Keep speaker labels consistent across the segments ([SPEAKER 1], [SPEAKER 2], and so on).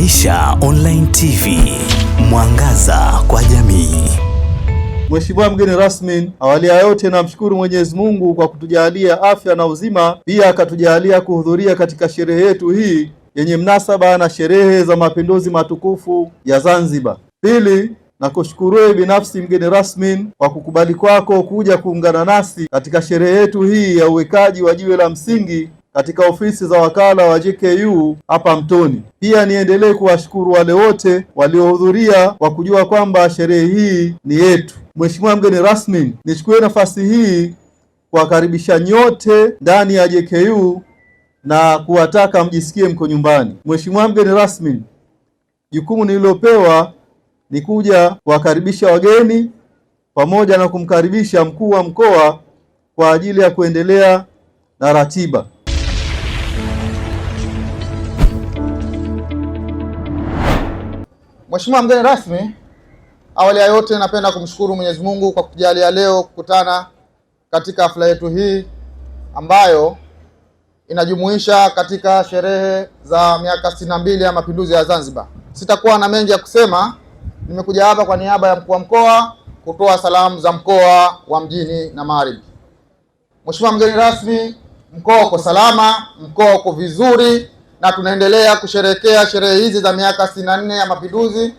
[SPEAKER 1] Maisha Online TV, mwangaza kwa jamii.
[SPEAKER 2] Mheshimiwa mgeni rasmi, awali ya yote namshukuru Mwenyezi Mungu kwa kutujalia afya na uzima, pia akatujalia kuhudhuria katika sherehe yetu hii yenye mnasaba na sherehe za mapinduzi matukufu ya Zanzibar. Pili, nakushukuru binafsi mgeni rasmi kwa kukubali kwako kuja kuungana nasi katika sherehe yetu hii ya uwekaji wa jiwe la msingi katika ofisi za wakala wa JKU hapa Mtoni. Pia niendelee kuwashukuru wale wote waliohudhuria kwa kujua kwamba sherehe hii ni yetu. Mheshimiwa mgeni rasmi, nichukue nafasi hii kuwakaribisha nyote ndani ya JKU na kuwataka mjisikie mko nyumbani. Mheshimiwa mgeni rasmi, jukumu nililopewa ni kuja kuwakaribisha wageni pamoja na kumkaribisha mkuu wa mkoa kwa ajili ya kuendelea na ratiba.
[SPEAKER 3] Mheshimiwa mgeni rasmi, awali ya yote napenda kumshukuru Mwenyezi Mungu kwa kutujalia leo kukutana katika hafla yetu hii ambayo inajumuisha katika sherehe za miaka 62 ya mapinduzi ya Zanzibar. Sitakuwa na mengi ya kusema, nimekuja hapa kwa niaba ya mkuu wa mkoa kutoa salamu za mkoa wa Mjini na Magharibi. Mheshimiwa mgeni rasmi, mkoa uko salama, mkoa uko vizuri na tunaendelea kusherehekea sherehe hizi za miaka 64 ya mapinduzi.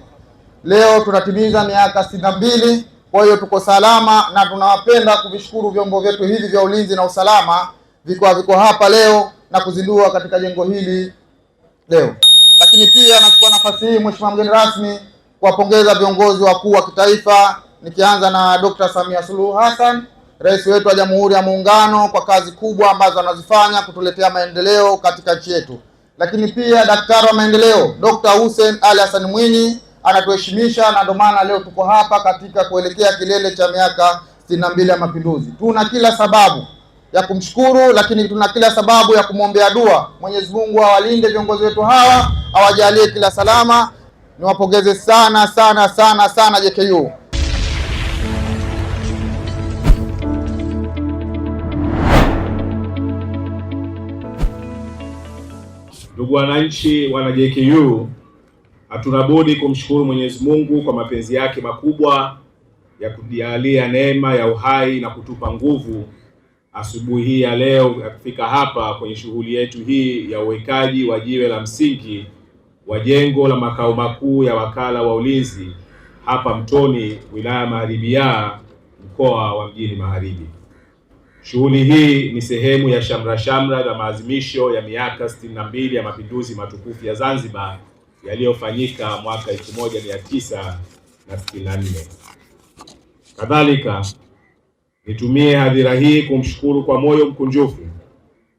[SPEAKER 3] Leo tunatimiza miaka 62, kwa hiyo tuko salama na tunawapenda kuvishukuru vyombo vyetu hivi vya ulinzi na usalama viko hapa leo na kuzindua katika jengo hili leo. Lakini pia nachukua nafasi hii Mheshimiwa mgeni rasmi kuwapongeza viongozi wakuu wa kitaifa, nikianza na Dr. Samia Suluhu Hassan, rais wetu wa Jamhuri ya Muungano, kwa kazi kubwa ambazo anazifanya kutuletea maendeleo katika nchi yetu. Lakini pia daktari wa maendeleo Dr. Hussein Ali Hassan Mwinyi anatuheshimisha na ndio maana leo tuko hapa katika kuelekea kilele cha miaka 62 ya mapinduzi. Tuna kila sababu ya kumshukuru, lakini tuna kila sababu ya kumwombea dua. Mwenyezi Mungu awalinde viongozi wetu hawa, awajalie kila salama. Niwapongeze sana sana sana sana JKU.
[SPEAKER 4] Ndugu wananchi, wana JKU, hatuna budi kumshukuru Mwenyezi Mungu kwa mapenzi yake makubwa ya kutujalia neema ya uhai na kutupa nguvu asubuhi hii ya leo ya kufika hapa kwenye shughuli yetu hii ya uwekaji wa jiwe la msingi wa jengo la makao makuu ya wakala wa ulinzi hapa Mtoni, wilaya Magharibi ya mkoa wa Mjini Magharibi. Shughuli hii ni sehemu ya shamra shamra za maadhimisho ya miaka 62 ya mapinduzi matukufu ya Zanzibar yaliyofanyika mwaka 1964. Kadhalika, nitumie hadhira hii kumshukuru kwa moyo mkunjufu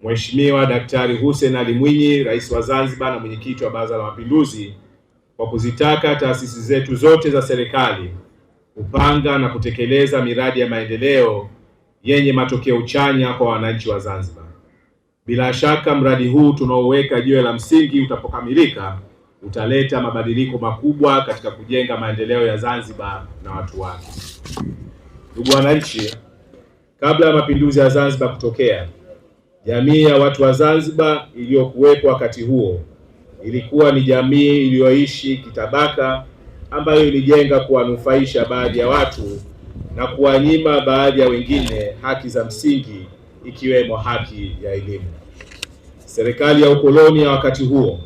[SPEAKER 4] Mheshimiwa Daktari Hussein Ali Mwinyi, Rais wa Zanzibar na Mwenyekiti wa Baraza la Mapinduzi, kwa kuzitaka taasisi zetu zote za serikali kupanga na kutekeleza miradi ya maendeleo yenye matokeo chanya kwa wananchi wa Zanzibar. Bila shaka mradi huu tunaoweka jiwe la msingi utapokamilika utaleta mabadiliko makubwa katika kujenga maendeleo ya Zanzibar na watu wake. Ndugu wananchi, kabla ya mapinduzi ya Zanzibar kutokea, jamii ya watu wa Zanzibar iliyokuwepo wakati huo ilikuwa ni jamii iliyoishi kitabaka, ambayo ilijenga kuwanufaisha baadhi ya watu na kuwanyima baadhi ya wengine haki za msingi ikiwemo haki ya elimu. Serikali ya ukoloni ya wakati huo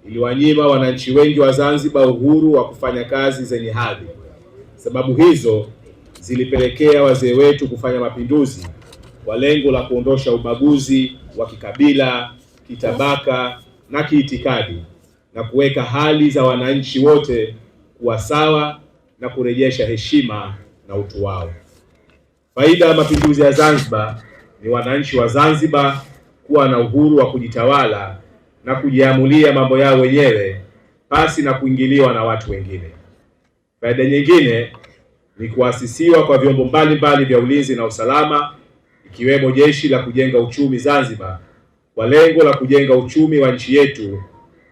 [SPEAKER 4] iliwanyima wananchi wengi wa Zanzibar uhuru wa kufanya kazi zenye hadhi. Sababu hizo zilipelekea wazee wetu kufanya mapinduzi kwa lengo la kuondosha ubaguzi wa kikabila, kitabaka na kiitikadi na kuweka hali za wananchi wote kuwa sawa na kurejesha heshima na utu wao. Faida ya mapinduzi ya Zanzibar ni wananchi wa Zanzibar kuwa na uhuru wa kujitawala na kujiamulia mambo yao wenyewe pasi na kuingiliwa na watu wengine. Faida nyingine ni kuasisiwa kwa vyombo mbalimbali vya ulinzi na usalama ikiwemo Jeshi la Kujenga Uchumi Zanzibar kwa lengo la kujenga uchumi wa nchi yetu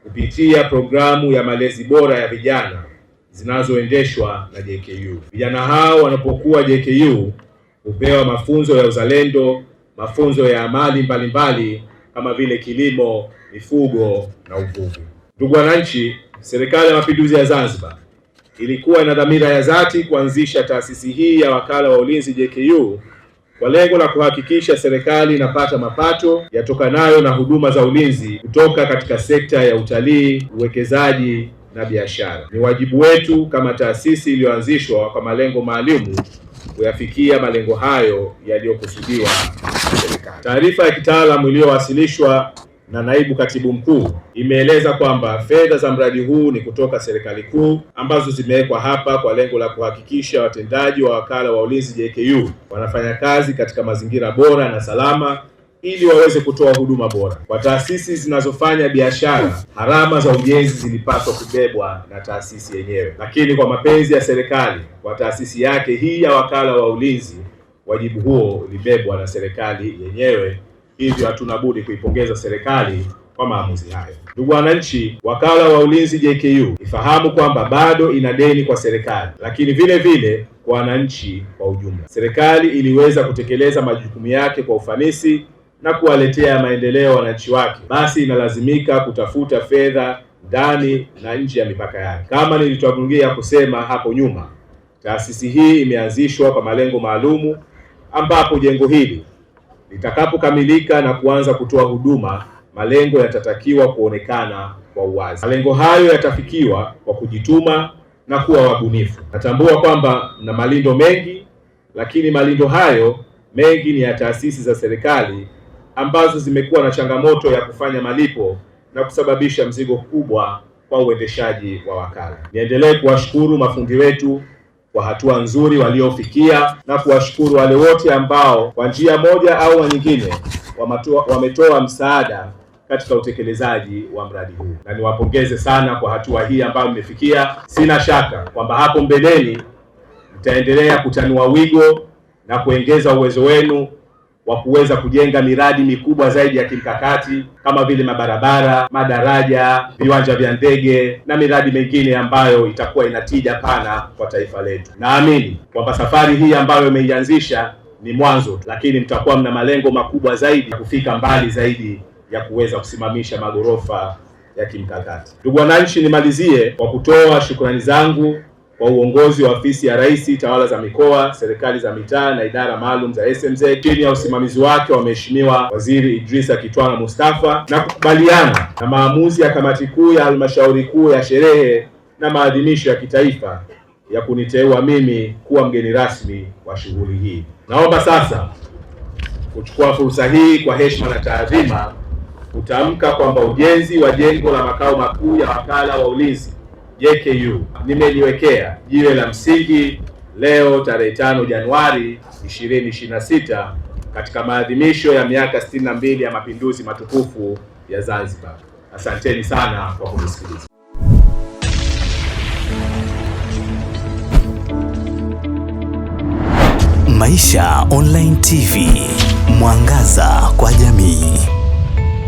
[SPEAKER 4] kupitia programu ya malezi bora ya vijana zinazoendeshwa na JKU. Vijana hao wanapokuwa JKU hupewa mafunzo ya uzalendo, mafunzo ya amali mbalimbali kama vile kilimo, mifugo na uvuvi. Ndugu wananchi, Serikali ya Mapinduzi ya Zanzibar ilikuwa na dhamira ya dhati kuanzisha taasisi hii ya Wakala wa Ulinzi JKU kwa lengo la kuhakikisha serikali inapata mapato yatokanayo na huduma za ulinzi kutoka katika sekta ya utalii, uwekezaji na biashara. Ni wajibu wetu kama taasisi iliyoanzishwa kwa malengo maalumu kuyafikia malengo hayo yaliyokusudiwa na serikali. Taarifa ya kitaalamu iliyowasilishwa na naibu katibu mkuu imeeleza kwamba fedha za mradi huu ni kutoka serikali kuu ambazo zimewekwa hapa kwa lengo la kuhakikisha watendaji wa Wakala wa Ulinzi JKU wanafanya kazi katika mazingira bora na salama ili waweze kutoa huduma bora. Kwa taasisi zinazofanya biashara, gharama za ujenzi zilipaswa kubebwa na taasisi yenyewe, lakini kwa mapenzi ya serikali kwa taasisi yake hii ya Wakala wa Ulinzi, wajibu huo ulibebwa na serikali yenyewe. Hivyo hatuna budi kuipongeza serikali kwa maamuzi hayo. Ndugu wananchi, Wakala wa Ulinzi JKU ifahamu kwamba bado ina deni kwa serikali, lakini vile vile kwa wananchi kwa ujumla. Serikali iliweza kutekeleza majukumu yake kwa ufanisi na kuwaletea maendeleo wananchi wake, basi inalazimika kutafuta fedha ndani na nje ya mipaka yake. Kama nilivyotangulia kusema hapo nyuma, taasisi hii imeanzishwa kwa malengo maalumu, ambapo jengo hili litakapokamilika na kuanza kutoa huduma, malengo yatatakiwa kuonekana kwa uwazi. Malengo hayo yatafikiwa kwa kujituma na kuwa wabunifu. Natambua kwamba mna malindo mengi, lakini malindo hayo mengi ni ya taasisi za serikali ambazo zimekuwa na changamoto ya kufanya malipo na kusababisha mzigo mkubwa kwa uendeshaji wa wakala. Niendelee kuwashukuru mafundi wetu kwa hatua nzuri waliofikia na kuwashukuru wale wote ambao kwa njia moja au nyingine wametoa msaada katika utekelezaji wa mradi huu, na niwapongeze sana kwa hatua hii ambayo mmefikia. Sina shaka kwamba hapo mbeleni mtaendelea kutanua wigo na kuongeza uwezo wenu wa kuweza kujenga miradi mikubwa zaidi ya kimkakati kama vile mabarabara, madaraja, viwanja vya ndege na miradi mingine ambayo itakuwa ina tija pana kwa taifa letu. Naamini kwamba safari hii ambayo imeianzisha ni mwanzo, lakini mtakuwa mna malengo makubwa zaidi ya kufika mbali zaidi ya kuweza kusimamisha magorofa ya kimkakati. Ndugu wananchi, nimalizie kwa kutoa shukrani zangu kwa uongozi wa Ofisi ya Rais, Tawala za Mikoa, Serikali za Mitaa na Idara Maalum za SMZ chini ya usimamizi wake wa Mheshimiwa Waziri Idrisa Kitwana Mustafa, na kukubaliana na maamuzi ya Kamati Kuu ya Halmashauri Kuu ya Sherehe na Maadhimisho ya Kitaifa ya kuniteua mimi kuwa mgeni rasmi wa shughuli hii. Naomba sasa kuchukua fursa hii kwa heshima na taadhima kutamka kwamba ujenzi wa jengo la makao makuu ya Wakala wa Ulinzi JKU nimeliwekea jiwe la msingi leo tarehe 5 Januari 2026 katika maadhimisho ya miaka 62 ya mapinduzi matukufu ya Zanzibar. Asanteni sana kwa kunisikiliza.
[SPEAKER 1] Maisha Online TV, mwangaza kwa jamii.